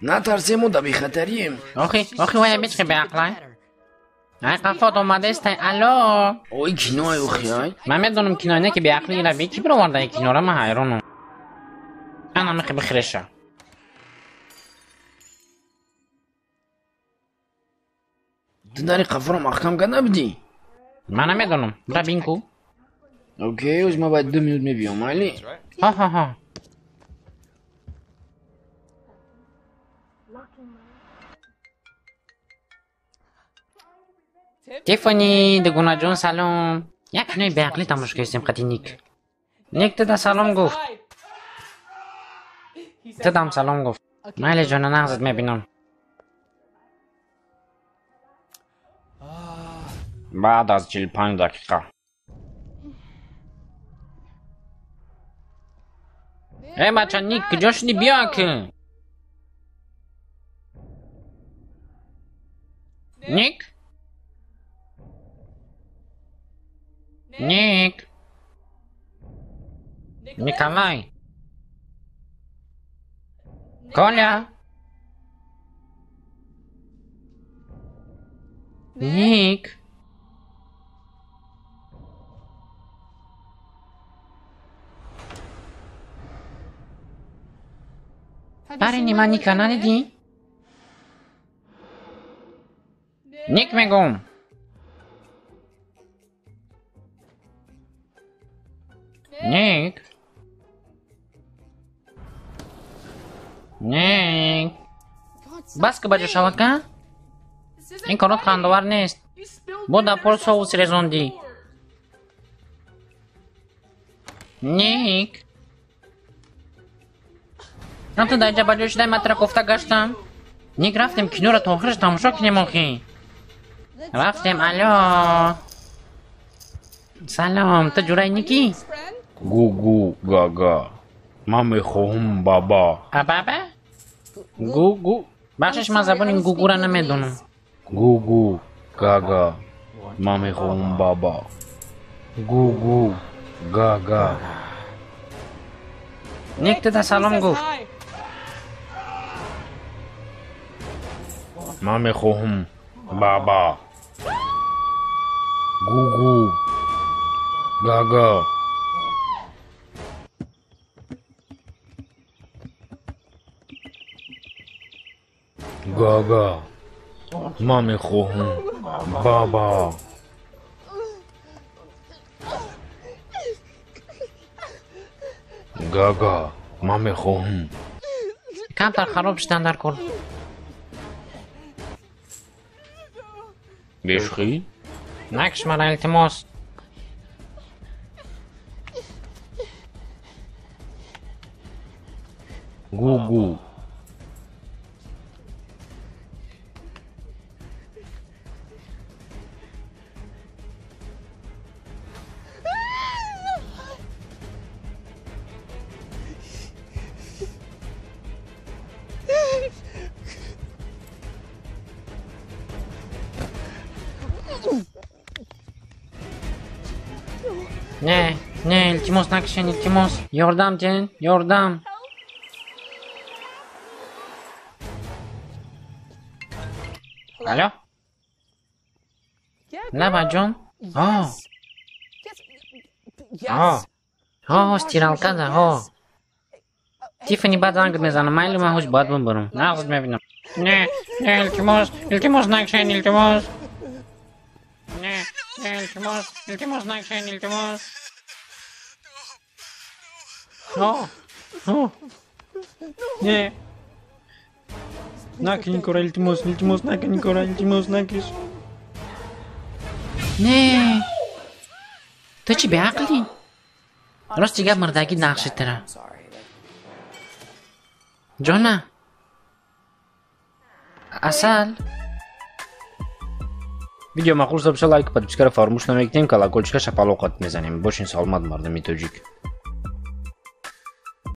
Натарсему, да бехатарием. Охи, охи, вая бичхи беақлай. Ай қафот омадестай, алло. Ой, киноай, охи, ай. Ман медонам кинои не ки беақли ира би ки бировардаи кинора, ман ҳайронам. Ана мехи бихиреша. Ту дари қафоро маҳкам карда будӣ? Ман намедонам. Бира бин ку. Окей, оз ман баъд 2 минут мебиём, майли? Ҳа, ҳа, ҳа. Тифани, дугунаҷон, салом. Як кинои беақлӣ тамошо кардем қати Ник. Ник туда салом гуфт. Тудам салом гуфт. Майли ҷона, нағзат мебинам. Баъд аз 45 дақиқа. Э, бача Ник, куҷо шудӣ? Биё ки. Ник? Ник? Николай? Коля? Ник? Парени, ман Ника надидӣ? Ник мегӯм. Ник? Ник? Бас ки ба ҷо шавад ка? Ин корот хандовар нест. Бо дар пол соус резондӣ. Ник? Ту дар инҷа ба ҷои шудаи ман тура кофта гаштам. Ник, рафтем киноро то охираш тамошо кунем охи. Рафтем, алло. Салом, ту ҷураи Ники? Гу-гу, гага. Ман мехоҳам баба. А баба? Гу-гу. Бахшиш, ман забони гугура намедонам. Гу-гу, гага. Ман мехоҳам баба. Гу-гу, гага. Ник туда салом гуфт. Ман мехоҳам баба. Гу-гу, гага. Гага. Ман мехоҳам баба. Гага. Ман мехоҳам. Камтар хароб шудан дар кор. Бешухӣ? Накш мара, илтимос. Гу-гу. Не, не, илтимос, накшен, илтимос. Ёрдам тен, ёрдам. Алло? Лабаҷон? О. О. О, стиралка да, о. Тифани баъд занг мезанам, майли, ман ҳуш бояд бибарам. Нағз мебинам. Не, не, илтимос, илтимос, накшен, илтимос. Не, не, илтимос, илтимос, накшен, илтимос. О, о. Не. Накунь кора, илтимос, илтимос, накунь кора, илтимос, накиш. Не. Ту чӣ беақлӣ? Рости гап, мурдагӣ нақши тара. Ҷона? Асал? Видео маъқул шуда боша, лайк, подпискаро фаромӯш намекунем, колокольчика шапалоқат мезанем. Бошин саломат, мардуми тоҷик.